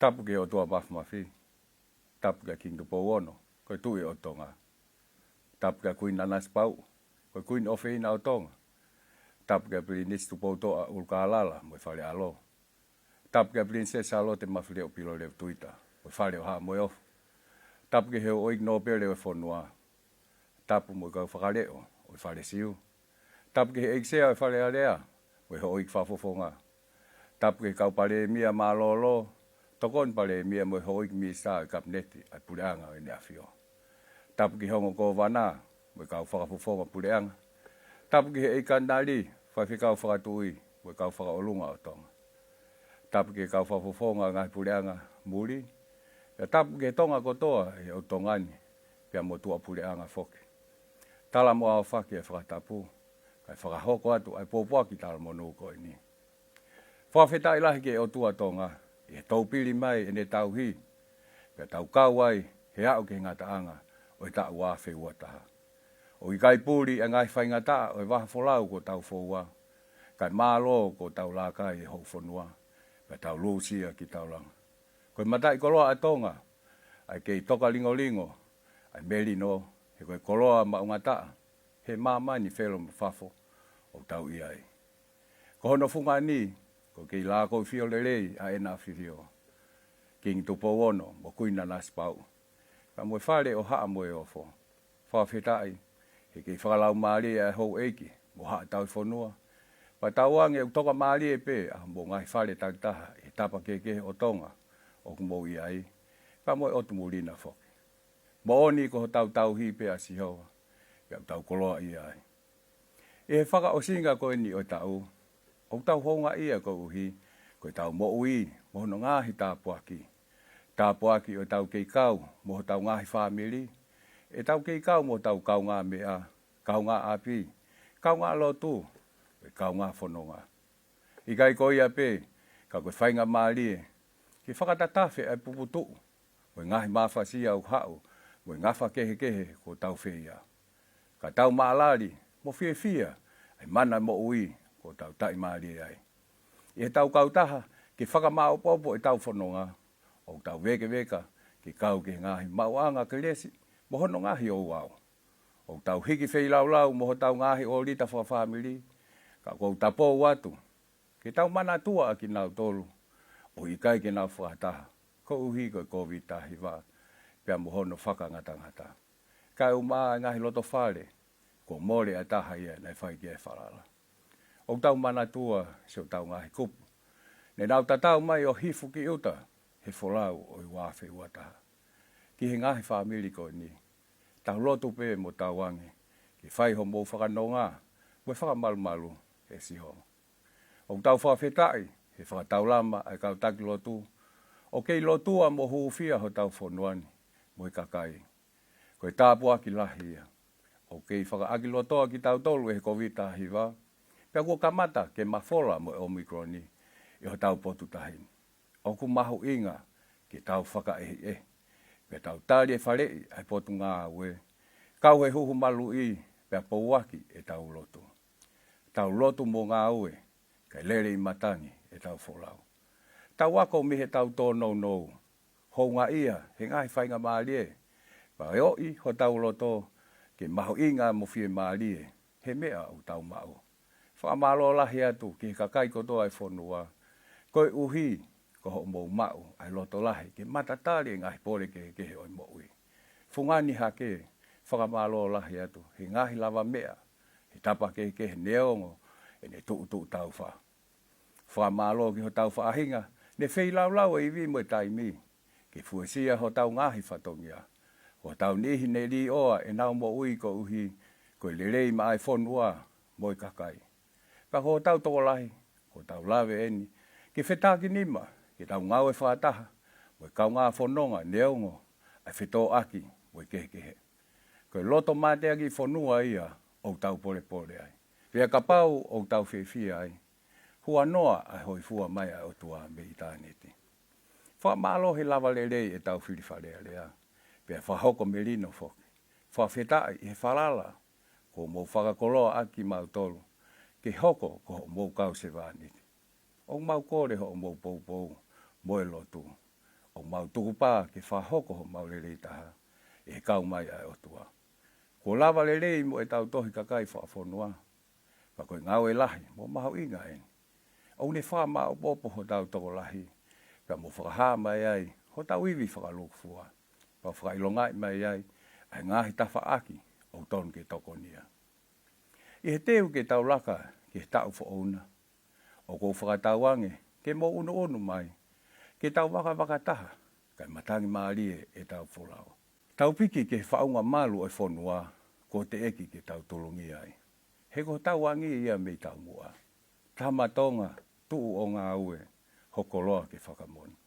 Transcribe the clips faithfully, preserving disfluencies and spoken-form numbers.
Tapu ki he ʻOtua Mafimafi. Tapu kia Kingi Tupou Ono, ko e Tuʻi ʻo Tonga. Tapu kia Kuini Nanasipauʻu, ko e Kuini ʻofeina ʻo Tonga. Tapu kia Pilinisi Tupoutoʻa ʻUlukālala mo e Fale ʻAlo. Tapu kia Pilinisesi Sālote Mafileʻo Pilolevu Tuita mo e Fale ʻo Haʻa Moheofo. Tapu ki he houʻeiki nōpele ʻo e fonua. Tapu mo e kau fakaleʻo ʻo e Fale Siu. Tapu ki he ʻEiki Sea ʻo e Fale Alea mo e houʻeiki fakafofonga. Tapu ki he kau palēmia mālōlō, tokoni palēmia mo e houʻeiki minisitā ʻo e Kapineti ʻa e Puleʻanga ʻo ʻEne ʻAfio. Tapu ki he ongo kōvana mo e kau fakafofonga puleʻanga. Tapu ki he ʻEiki Katinali, faifekau fakatuʻi mo e kau fakaʻolunga ʻo Tonga. Tapu ki he kau fakafofonga ʻo e ngaahi puleʻanga muli. Pea tapu ki he Tonga kotoa ʻi he ʻotu Tonga ni, pea mo tuʻapuleʻanga foki. Tala mo aofaki e fakatapu, kae fakahoko atu ʻa e pōpoaki talamonū ko eni. Fakafetaʻi lahi ki he ʻOtua Tonga ʻi he toupili mai ʻene tauhi, pea tau kau ai he aʻu ki he ngataʻanga ʻo e taʻu ua afe ua taha. ʻOku ʻikai puli ʻa e ngaahi faingataʻa ʻo e vaha folau kuo tau foua, kae mālō kuo tau laka ʻi he houfonua, pea tau lūsia kitaulanga. Ko e mataʻikoloa ʻa Tonga, ʻa e kei toka lingolingo ʻa e melino, he ko e koloa maʻungataʻa he māmani felo mo fafo ʻoku tau ʻi ai. Ko hono fungani, ko e kei lākoifio lelei ʻa ʻEna ʻAfifio, Kingi Tupou Ono mo Kuini Nanasipauʻu, kae mo e Fale ʻo Haʻa Moheofo. Fakafetaʻi he kei fakalaumālie ʻa e houʻeiki mo haʻa tauhi fonua, pea tauange ʻoku tokamālie pē ʻa homou ngaahi fale takitaha ʻi he tapa kehekehe ʻo Tonga ʻoku mou ʻi ai, pea mo e ʻotu muli na foki. Moʻoni ko hotau tauhi pē ʻa Sihova, pea ʻoku tau koloaʻia ai. ʻI he fakaʻosinga ko eni ʻo e taʻu, ʻoku tau houngaʻia koeʻuhi ko ʻetau moʻui mo hono ngaahi tāpuaki. Tāpuaki ʻo ʻetau kei kau mo hotau ngaahi fāmili, ʻetau kei kau mo hotau kaungāmeʻa, kaungāʻapi, kaungālotu, mo e kaungāfononga. ʻIkai ko ia pē, ka ko e faingamālie ke fakatatafe ʻa e puputuʻu mo e ngaahi mafasia ʻoku haʻu mo e ngafa kehekehe kuo tau feia, ka tau maʻalali mo fiefia ʻa e mana moʻui kuo tau taʻimālie ai. ʻI heʻetau kautaha ke fakamāʻopoʻopo ʻetau fononga, ʻoku tau vēkeveka ke kau ki he ngaahi maʻuʻanga kelesi mo hono ngaahi ouau. ʻOku tau hiki feilaulau mo hotau ngaahi ʻōlita fakafāmili, ka ʻoku ou tapou atu ke tau manatua ʻa kinautolu ʻoku ʻikai ke nau fakataha koeʻuhi ko e Kōviti taha hiva pea mo hono fakangatangata. Kae ʻumaʻā e ngaahi loto fale kuo mole ʻa e taha ia naʻe fai ki ai e falala. ʻOku tau manatua siʻotau ngaahi kupu ne nau tatau mai ʻo hifo ki ʻuta he folau ʻo e ua afe ua taha. Ki he ngaahi fāmili ko eni, tau lotu pē mo tauange ke fai homou fakanonga mo e fakamalumalu ʻe Sihova. ʻOku tau fakafetaʻi he fakataulama ʻa e kau taki lotu ʻoku kei lotua mo hūfia hotau fonua ni mo e kakai. Ko e tāpuaki lahi ia. ʻOku kei fakaʻakilotoa kitautolu ʻe he Kōviti taha hiva, pea kuo kamata ke mafola mo e ʻOmikuloni ʻi hotau potu tahi ni. ʻOku mahuʻinga ke tau fakaʻehiʻehi, pea tau tali e faleʻi ʻa e Potungāue, kau he huhu maluʻi, pea pouaki ʻetau lotu. Tau lotu mo ngāue, kae lele ʻi matangi ʻetau folau. Tau ako mei heʻetau tōnounou, houngaʻia he ngaahi faingamālie, pea ʻoʻi hotau loto ke mahuʻinga mo fiemālie he meʻa ʻoku tau maʻu. Fakamālō lahi atu ki he kakai kotoa e fonua, koeʻuhi ko hoʻomou maʻu ʻa e loto lahi ke matatali e ngaahi pole kehekehe ʻo e moʻui. Fungani hake, fakamālō lahi atu he ngaahi lavameʻa he tapa kehekehe neongo ʻene tuʻutuʻu taufa. Fakamālō ki hotau faʻahinga ne feilaulau e ivi mo e taimi ke fuesia hotau ngaahi fatongia. Ko hotau niʻihi ne līʻoa ʻenau moʻui koeʻuhi ko e lelei maʻa e fonua mo e kakai. Pea ko hotau tokolahi, ko hotau lave eni ke fetakinima ke tau ngāue fakataha mo e kaungā fononga neongo ʻa e fetōʻaki mo e kehekehe. Ko e loto mateakiʻi fonua ia ʻoku tau polepole ai. Pea kapau ʻoku tau fiefia ai, huanoa ʻa e hōifua mai ʻa e ʻOtua mei ʻitāniti. Fakamālō he lava lelei ʻetau fili Fale Alea, pea fakahoko melino foki. Fakafetaʻi he falala kuo mou fakakoloaʻaki kimautolu ke hoko ko hoʻomou kau sevāniti. ʻOku mau kole hoʻomou poupou mo e lotu. ʻOku mau tukupā ke fakahoko homau lelei taha ʻi he kau mai ʻa e ʻOtua. Kuo lava lelei mo ʻetau tohi kakai fakafonua, ka ko e ngāue lahi mo mahuʻinga eni. ʻOku ne fakamāʻopoʻopo hotau tokolahi, pea mo fakahā mai ai hotau ivi fakalūkufua, pea fakaʻilongaʻi mai ai ʻa e ngaahi tafaʻaki ʻoku tonu ke tokonia. ʻI he teu ke tau laka ki he taʻu foʻou na, ʻoku ou fakatauange ke mou ʻunuʻunu mai, ke tau vakavaka taha, kae matangi mālie ʻetau folau. Tau piki ki he faʻunga malu ʻo e fonua kuo teʻeki ke tau tulungia ai. He ko hotau angi ia mei taumuʻa. Tama Tonga, tuʻu ʻo ngāue, ho koloa ke fakamoʻoni.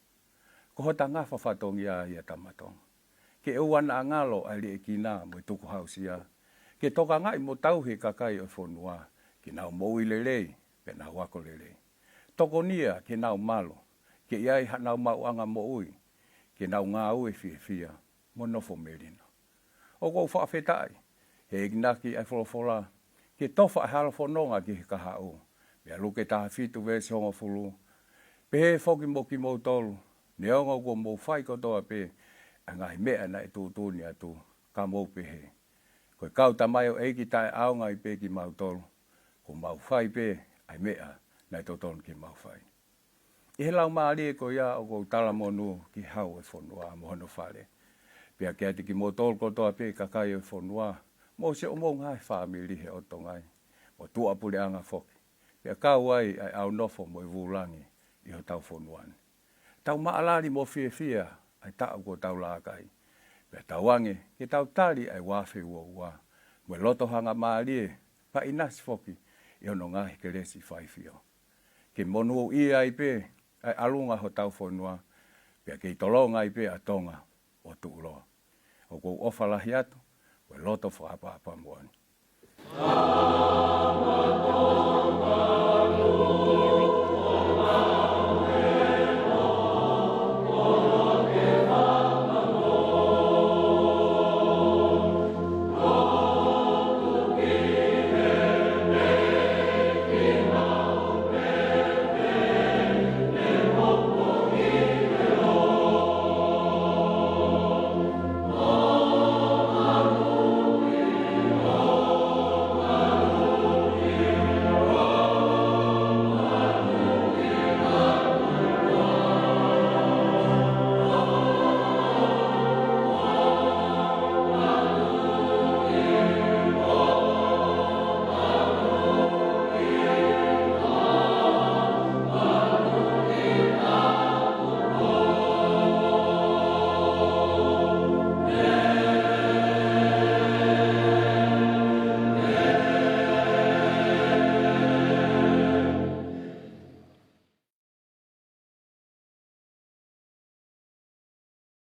Ko hota ngafa fatongia ia Tama Tonga. Ke ʻoua naʻa ngalo ʻa e liʻekina mo e tukuhausia, ke tokangaʻi mo tauhi e kakai ʻo e fonua, ke nau moʻui lelei, pea nau ako lelei. Tokonia ke nau malu, ke ʻi ai haʻanau maʻuʻanga moʻui, ke nau ngāue fiefia mo nofo melino. ʻOku ou fakafetaʻi he enginaki ʻa e folofola, ke tofa ʻa e hala fononga ki he kahaʻu. Mei he Luke taha fitu veesi hongofulu. Pehē foki mo kimoutolu, neongo kuo mou fai kotoa pē ʻa e ngaahi meʻa naʻe tuʻutuʻuni atu, ka mou pehē, ko e kau tamaioʻeiki taʻeʻaonga ai pē kimautolu, kuo mau fai pē ʻa e meʻa naʻe totonu ke mau fai. ʻI he laumālie ko ia ʻoku ou talamonū ki he Hau ʻo e fonua mo hono fale. Pea kiate kimoutolu kotoa pē kakai ʻo e fonua, mo siʻomou ngaahi fāmili he ʻotonga ni, mo tuʻapuleʻanga foki. Pea kau ai ʻa e ʻau nofo mo e vūlangi ʻi hotau fonua ni. Tau maʻalali mo fiefia ʻa e taʻu kuo tau laka ai. Pea tauange ke tau tali ʻa e ua afe ua ua mo e loto hangamālie, pea ʻinasi foki ʻi hono ngaahi kelesi faifio. Ke monūʻia ai pē ʻa e ʻalunga hotau fonua, pea kei tolonga ai pē ʻa Tonga ʻo tuʻuloa. ʻOku ou ʻofa lahi atu, ko e loto fakaʻapaʻapa moʻoni.